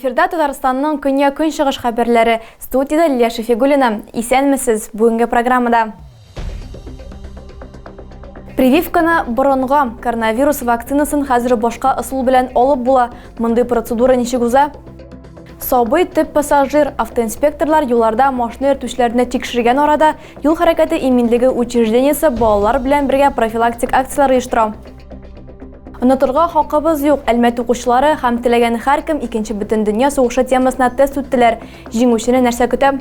Эфирда Татарстанның көньяк-көнчыгыш хәбәрләре. Студиядә Лилия Шәфигуллина. Исәнмесез! Бүгенге программада. Прививканы борынга, коронавирус вакцинасын хәзер башка ысул белән алып була. Мондый процедура ничек уза? Сабый төп пассажир, автоинспекторлар юлларда машина йөртүчеләрне тикшергән арада юл хәрәкәте иминлеге учреждениесе балалар белән бергә профилактик акцияләр оештыра. Онытырга хакыбыз юк, Әлмәт укучылары һәм теләгән һәркем Икенче бөтендөнья сугышы темасына тест үттеләр. Җиңүчене нәрсә көтә?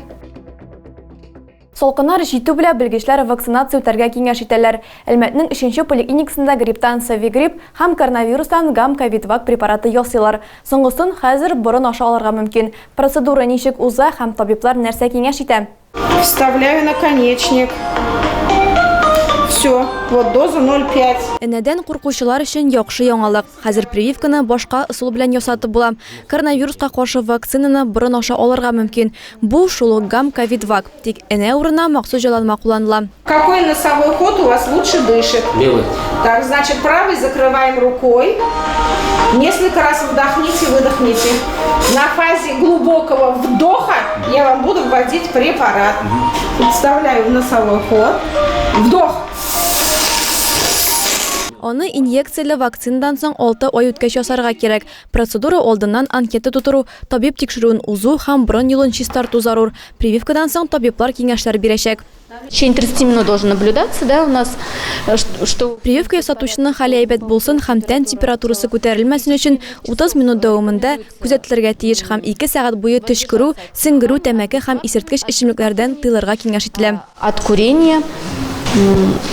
Салкыннар җитү белән белгечләр вакцинация үтәргә киңәш итәләр. Әлмәтнең өченче поликлиникасында грипптан Совигрипп һәм коронавирустан Гам-Ковидвак препараты ясыйлар. Соңгысын хәзер борын аша алырга мөмкин. Процедура ничек уза һәм табиблар нәрсә киңәш итә? Вставляю наконечник. Все, вот доза 0,5. Энәдән куркучылар өчен яхшы яңалык. Хәзер прививканы башка ысул белән ясатып була. Коронавируска каршы вакцинаны борын аша алырга мөмкин. Бу шул ук Гам-Ковидвак. Тик энә урынына махсус җайланма кулланыла. Какой носовой ход у вас лучше дышит? Левый. Так, значит, правый закрываем рукой. Несколько раз вдохните, выдохните. На фазе глубокого вдоха я вам буду вводить препарат. Вставляю в носовой ход. Вдох. Аны инъекцияле вакцинадан соң 6 ай үткәч ясарга кирәк. Процедура алдыннан анкета тутыру, табиб тикшерүен узу һәм борын юлын чистарту зарур. Прививкадан соң табиблар киңәшләр бирәчәк. В течение 30 минут должен наблюдаться, да, у нас, э, что... Прививка ясатучының хәле әйбәт булсын һәм тән температурасы күтәрелмәсен өчен 30 минут дәвамында күзәтелергә тиеш һәм 2 сәгать буе төчкерү, сеңгерү, тәмәке һәм исерткеч эчемлекләрдән тыелырга киңәш ителә. От курения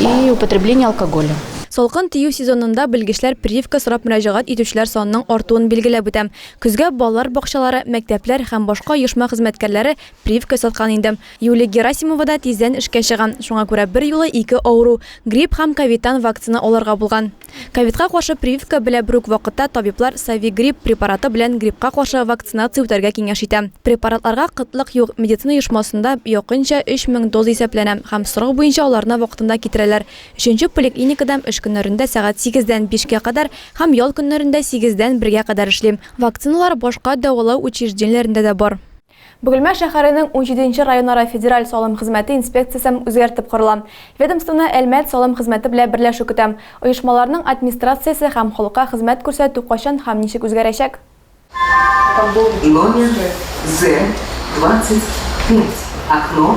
и употребления алкоголя. Салкын тию сезонында белгечләр прививка сорап мөрәҗәгать итүчеләр санының артуын билгеләп үтә. Көзгә балалар бакчалары, мәктәпләр һәм башка оешма хезмәткәрләре прививка ясаткан инде. Юлия Герасимова да тиздән эшкә чыга, шуңа күрә берьюлы ике авыру, грипп һәм ковидтан вакцина алырга булган. Ковидка каршы прививка белә бер үк вакытта табиблар Совигрипп препараты белән гриппка каршы вакцинация үтәргә киңәш итә. Препаратларга кытлык юк, медицина оешмасында якынча 3000 доза исәпләнә һәм сорау буенча аларны вакытында китерәләр. Өченче поликлиникада эш көннәрендә сәгать сигездән бишкә кадәр һәм ял көннәрендә сигездән бергә кадәр эшли. Вакциналар башка дәвалау учреждениеләрендә дә бар. Бөгелмә шәһәренең унҗиденче районара федераль салым хезмәте инспекциясе үзгәртеп корыла. Ведомствоны Әлмәт салым хезмәте белән берләшү көтә. Оешмаларның администрациясе һәм халыкка хезмәт күрсәтү кайчан һәм ничек үзгәрәчәк? Номер З-25, окно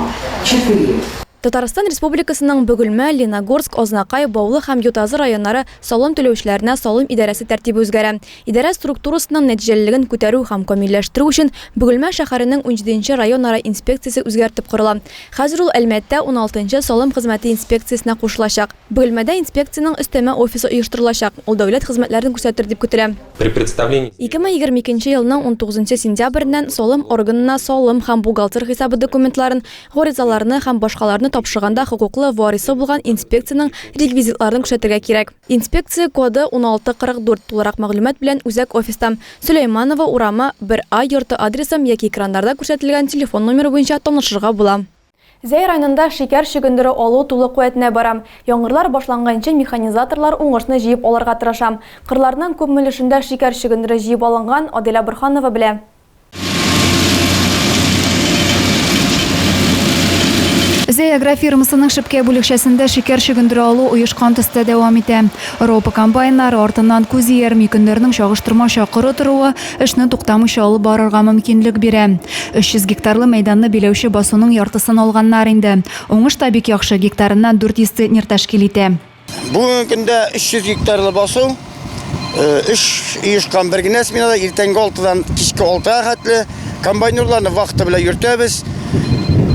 4. Татарстан Республикасының Бөгелмә, Леногорск, Азнакай, Баулы һәм Ютазы районнары салым түләүчеләренә салым идарәсе тәртибе үзгәрә. Идарә структурасының нәтиҗәлелеген күтәрү һәм камилләштерү өчен Бөгелмә шәһәренең унҗиденче районара инспекциясе үзгәртеп корыла. Хәзер ул Әлмәттә уналтынчы салым хезмәте инспекциясенә кушылачак. Бөгелмәдә инспекциянең өстәмә офисы оештырылачак, ул дәүләт хезмәтләрен күрсәтер дип көтелә. При представлении 2022 елның 19 сентябреннән салым органына салым һәм бухгалтер хисабы документларын, гаризаларны һәм башкаларны тапшырганда хокуклы варисы булган инспекциянең реквизитларын күрсәтергә кирәк. Инспекция коды 1644, тулырак мәгълүмат белән үзәк офиста, Сөләйманова урамы, 1А йорты адресым яки экраннарда күрсәтелгән телефон номеры буенча танышырга була. Зәй районында шикәр чөгендере алу тулы куәтенә бара. Яңгырлар башланганчы механизаторлар уңышны җыеп алырга тырыша. Кырларның күпме өлешендә шикәр чөгендере җыеп алынган, Аделя Борһанова белә. Зәй агрофирмасының Шепкә бүлекчәсендә шикәр чөгендере алу оешкан төстә дәвам итә. Ропа комбайннары артыннан күз иярми, көннәрнең чагыштырмача коры торуы эшне туктамыйча алып барырга мөмкинлек бирә. 300 гектарлы мәйданны биләүче басуның яртысын алганнар инде. Уңыш та бик яхшы, гектарыннан 400 центнер тәшкил итә. Бүгенге көндә 300 гектарлы басу, эш оешкан бер генә сменада иртәнге 6-дан кичке 6-га хәтле комбайнерларны вахта белән йөртәбез.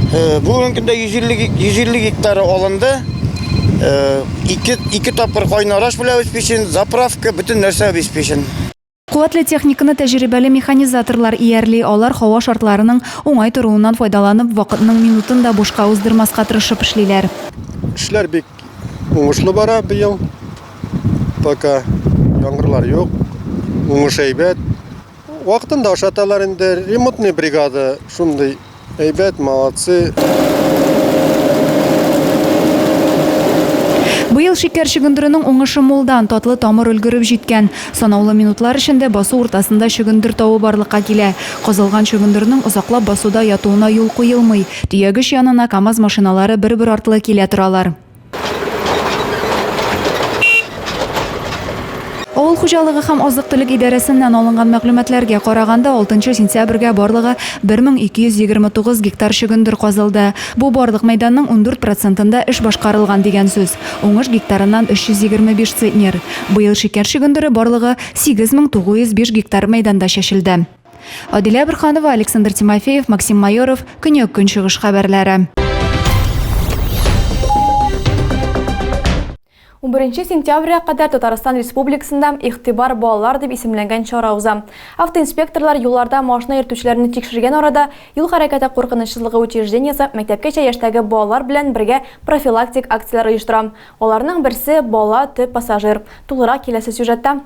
Бүгенге көндә 150 150 гектары алынды. Ике, ике тапкыр кайнар аш белән обеспечен, заправка, бөтен нәрсә обеспечен. Куәтле техниканы тәҗрибәле механизаторлар иярли, алар һава шартларының уңай торуыннан файдаланып, вакытның минутын да бушка уздырмаска тырышып эшлиләр. Эшләр бик уңышлы бара быел. Пока яңгырлар юк, уңыш әйбәт. Вакытында ашаталар инде. Ремонтный бригада шундый Әйбәт, молодцы. Быел шикәр чөгендеренең уңышы мулдан, татлы тамыр өлгереп җиткән. Санаулы минутлар эчендә басу уртасында чөгендер тавы барлыкка килә. Казылган чөгендернең озаклап басуда ятуына юл куелмый. Төягеч янына КАМАЗ машиналары бер-бер артлы килә торалар. Авыл хуҗалыгы һәм азык-төлек идарәсеннән алынган мәгълүматларга караганда, 6 сентябрьгә барлыгы 1229 гектар чөгендер казылды. Бу барлык мәйданның 14 процентында эш башкарылган дигән сүз. Уңыш гектарыннан 325 центнер. Быел шикәр чөгендере барлыгы 8905 гектар мәйданда чәчелде. Адилә Борһанова, Александр Тимофеев, Максим Майоров, Көньяк Көнчыгыш хәбәрләре. 11 сентябрьгә кадәр Татарстан Республикасында Игътибар, балалар дип исемләнгән чара уза. Автоинспекторлар юлларда машина йөртүчеләрне тикшергән арада, юл хәрәкәте куркынычсызлыгы учреждениесе мәктәпкәчә яшьтәге балалар белән бергә профилактик акцияләр оештыра. Аларның берсе, Бала, төп пассажир. Тулырак киләсе сюжетта.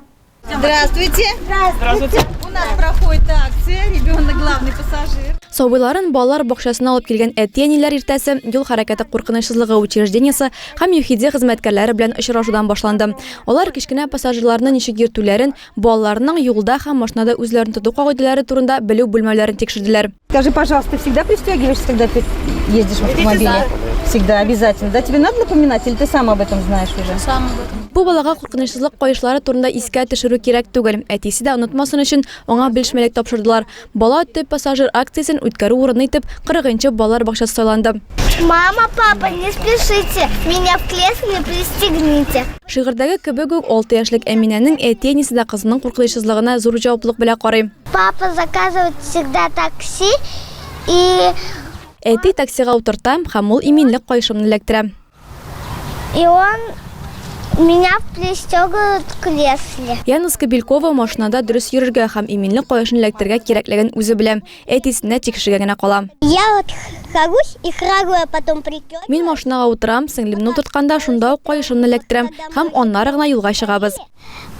Здравствуйте. Здравствуйте. У нас проходит акция «Ребенок главный пассажир». Сабыйларын балалар бакчасына алып килгән әти-әниләр иртәсе юл хәрәкәте куркынычсызлыгы учреждениесе һәм ЮХИДИ хезмәткәрләре белән очрашудан башланды. Алар кечкенә пассажирларны ничек йөртүләрен, балаларның юлда һәм машинада үзләрен тоту кагыйдәләре турында белү-белмәүләрен тикшерделәр. Скажи, пожалуйста, ты всегда пристегиваешься, когда ты ездишь в автомобиле? Всегда, обязательно. Да, тебе надо напоминать или ты сам об этом знаешь уже? Сам об этом. Бу балага куркынычсызлык каешлары турында искә төшерү кирәк түгел. Әтисе дә онытмасын өчен аңа белешмәлек тапшырдылар. Бала төп пассажир акциясен үткәрү урыны итеп 40 нчы балалар бакчасы сайланды. Мама, папа, не спешите, меня в кресле пристегните. Шигырьдәге кебек үк, 6 яшьлек Әминәнең әти-әнисе дә кызының куркынычсызлыгына зур җаваплылык белән карый. Папа заказывает всегда такси и... Әти таксига утырта һәм ул иминлек каешымны эләктерә. И он меня пристегивает к кресле. Яна Скобелькова машинада дөрес йөрергә һәм иминлек каешын эләктерергә кирәклеген үзе белә. Әтисенә тикшерергә генә кала. Я вот сажусь и сразу я потом пристегиваю. Мин машинага утырам, сеңлемне утыртканда шунда ук каешымны эләктерәм һәм аннары гына юлга чыгабыз.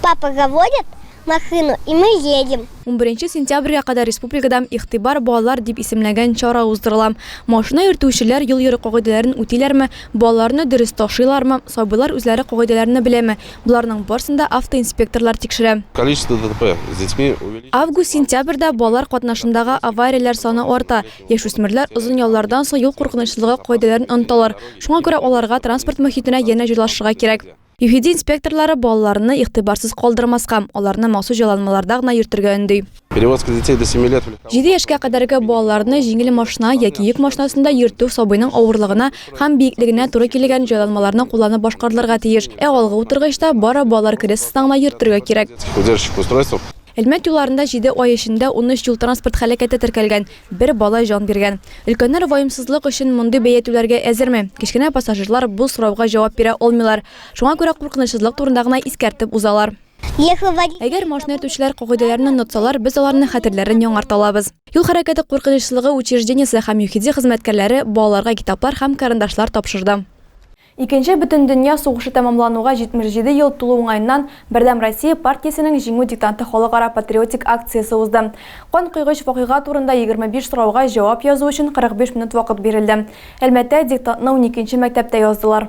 Папа заводит машину, и мы едем. Унберенче сентябрьгә кадәр республикада Игътибар, балалар дип исемләнгән чара уздырыла. Машина йөртүчеләр юл йөрү кагыйдәләрен үтиләрме, балаларны дөрес ташыйлармы, сабыйлар үзләре кагыйдәләрне беләме, боларның барысын да автоинспекторлар тикшерә. Количество ДТП с детьми увеличилось. Август-сентябрьдә балалар катнашындагы аварияләр саны арта. Яшүсмерләр озын яллардан соң юл куркынычсызлыгы кагыйдәләрен оныталар. Шуңа күрә аларга транспорт мохитенә янә җайлашырга кирәк. ЮХИДИ инспекторлары балаларны игътибарсыз калдырмаска, аларны махсус җайланмаларда гына йөртергә өнди. Перевозка детей до 7 лет в легковом Җиде яшькә кадәрге балаларны җиңел машина яки йөк машинасында йөртү сабыйның авырлыгына һәм биеклегенә туры килгән җайланмаларны кулланып башкарылырга тиеш. Ә алгы утыргычта бары балалар креслосында гына йөртергә кирәк. детских удерживающих устройств. Әлмәт юлларында җиде ай эчендә 13 юл-транспорт һәлакәте теркәлгән, бер бала җан биргән. Өлкәннәр ваемсызлык өчен мондый бәя түләргә әзерме? Кечкенә пассажирлар бу сорауга җавап бирә алмыйлар. Шуңа күрә куркынычсызлык турында гына искәртеп узалар. Әгәр машина йөртүчеләр кагыйдәләрне онытсалар, без аларның хәтерләрен яңарта алабыз. Юл хәрәкәте куркынычсызлыгы учреждениесе һәм ЮХИДИ хезмәткәрләре балаларга китаплар һәм карандашлар тапшырды. Икенче бөтендөнья сугышы тәмамлануга 77 ел тулу уңаеннан Бердәм Россия партиясенең Җиңү диктанты халыкара патриотик акциясе узды. Канкойгыч вакыйга турында 25 сорауга җавап язу өчен 45 минут вакыт бирелде. Әлмәттә диктантны уникенче мәктәптә яздылар.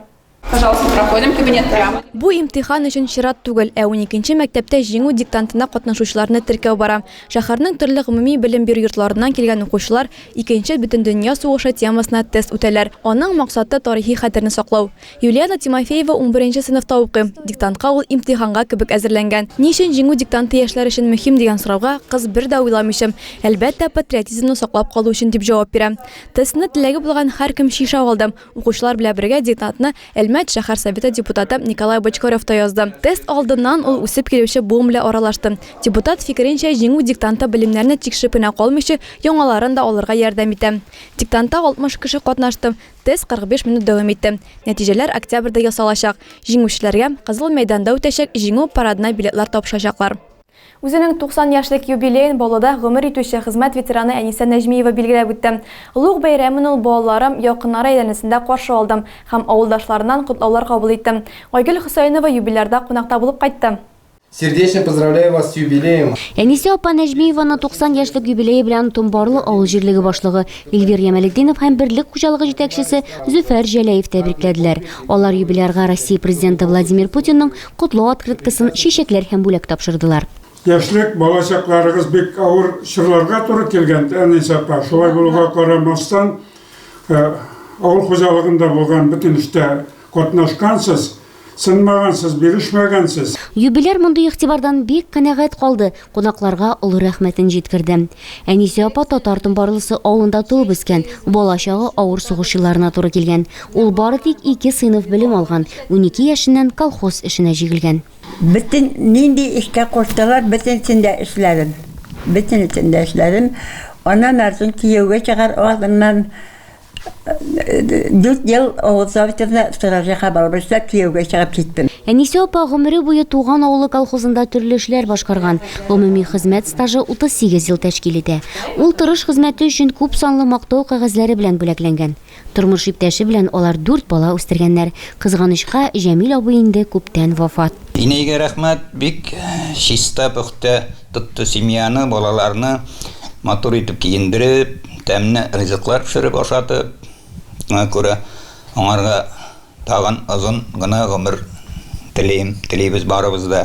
Пожалуйста, проходим, кабинет прямо. Бу имтихан өчен чират түгел, ә уникенче мәктәптә Җиңү диктантына катнашучыларны теркәү бара. Шәһәрнең төрле гомуми белем бирү йортларыннан килгән укучылар Икенче бөтендөнья сугышы темасына тест үтәләр. Аның максаты, тарихи хәтерне саклау. Юлиана Тимофеева унберенче сыйныфта укый. Диктантка ул имтиханга кебек әзерләнгән. Ни өчен Җиңү диктанты яшьләр өчен мөһим дигән сорауга кыз бер дә уйламыйча, Әлбәттә, патриотизмны саклап калу өчен дип җавап бирә. Тестны теләге булган һәркем чишә алды. Укучылар белән бергә диктантны Әлмәт шәһәр Советы депутаты Николай Бочкарев та язды. Тест алдыннан ул үсеп килүче буын белән аралашты. Депутат фикеренчә, Җиңү диктанты белемнәрне тикшереп кенә калмыйча, яңаларын да алырга ярдәм итә. Диктантта 60 кеше катнашты. Тест 45 минут дәвам итте. Нәтиҗәләр октябрьдә ясалачак. Җиңүчеләргә Кызыл мәйданда үтәчәк Җиңү парадына билетлар тапшырачаклар. Үзенең 90 яшьлек юбилеен Баулыда гомер итүче хезмәт ветераны Әнисә Нәҗмиева билгеләп үтте. Олуг бәйрәмен ул балалары, якыннары әйләнәсендә каршы алды һәм авылдашларыннан котлаулар кабул итте. Айгөл Хөсәенова юбилярда кунакта булып кайтты. Сердечно поздравляю вас с юбилеем! Әнисә апа Нәҗмиеваны 90 яшьлек юбилее белән Томбарлы авыл җирлеге башлыгы Эльвир Ямалетдинов һәм Берлек хуҗалыгы җитәкчесе Зөфәр Җәләев тәбрикләделәр. Алар юбилярга Россия Президенты Владимир Путинның котлау открыткасын, чәчәкләр һәм бүләк тапшырдылар. Яшьлек, балачакларыгыз бик авыр чорларга туры килгән, Әнисә апа. Шулай булуга карамастан, авыл хуҗалыгында булган бөтен эштә катнашкансыз. Сынмагансыз, бирешмәгәнсез. Юбиляр мондый игътибардан бик канәгать калды, кунакларга олы рәхмәтен җиткерде. Әнисә апа Татар Томбарлысы авылында туып үскән, балачагы авыр сугыш елларына туры килгән. Ул бары тик ике сыйныф белем алган, 12 яшеннән колхоз эшенә җигелгән. Бөтен нинди эшкә куштылар, бөтенесен дә эшләдем. Бөтенесен дә эшләдем. Аннан артын кияүгә чыгар алдыннан Дүрт ел авыл советында сторожиха булып эшләп, кияүгә чыгып киттем. Әнисә апа гомере буе туган авылы колхозында төрле эшләр башкарган. Гомуми хезмәт стажы 38 ел тәшкил итә. Ул тырыш хезмәте өчен күп санлы мактау кәгазьләре белән бүләкләнгән. Тормыш иптәше белән алар дүрт бала үстергәннәр. Кызганычка, Җәмил абый инде күптән вафат. Инәйгә рәхмәт, бик чиста, пөхтә тотты семьяны, балаларны матур итеп киендереп, тәмле ризыклар пешереп ашатып. Шуңа күрә аңарга тагын озын гына гомер телим, телибез барыбыз да.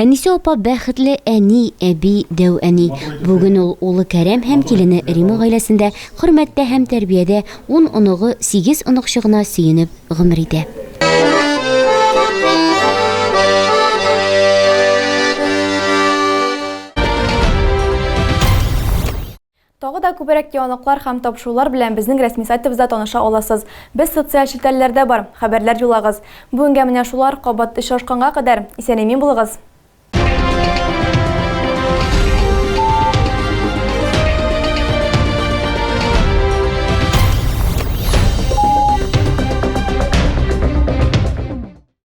Әнисә апа бәхетле әни, әби, дәү әни. Бүген ул улы Кәрәм һәм килене Рима гаиләсендә хөрмәттә һәм тәрбиядә, ун оныгы, сигез оныкчыгына сөенеп гомер итә. Тагы да күбрәк яңалыклар һәм тапшырулар белән безнең рәсми сайтыбызда таныша аласыз. Без социаль челтәрләрдә бар, хәбәрләр юллагыз. Бүгенгә менә шулар, кабат очрашканга кадәр, исән-имин булыгыз!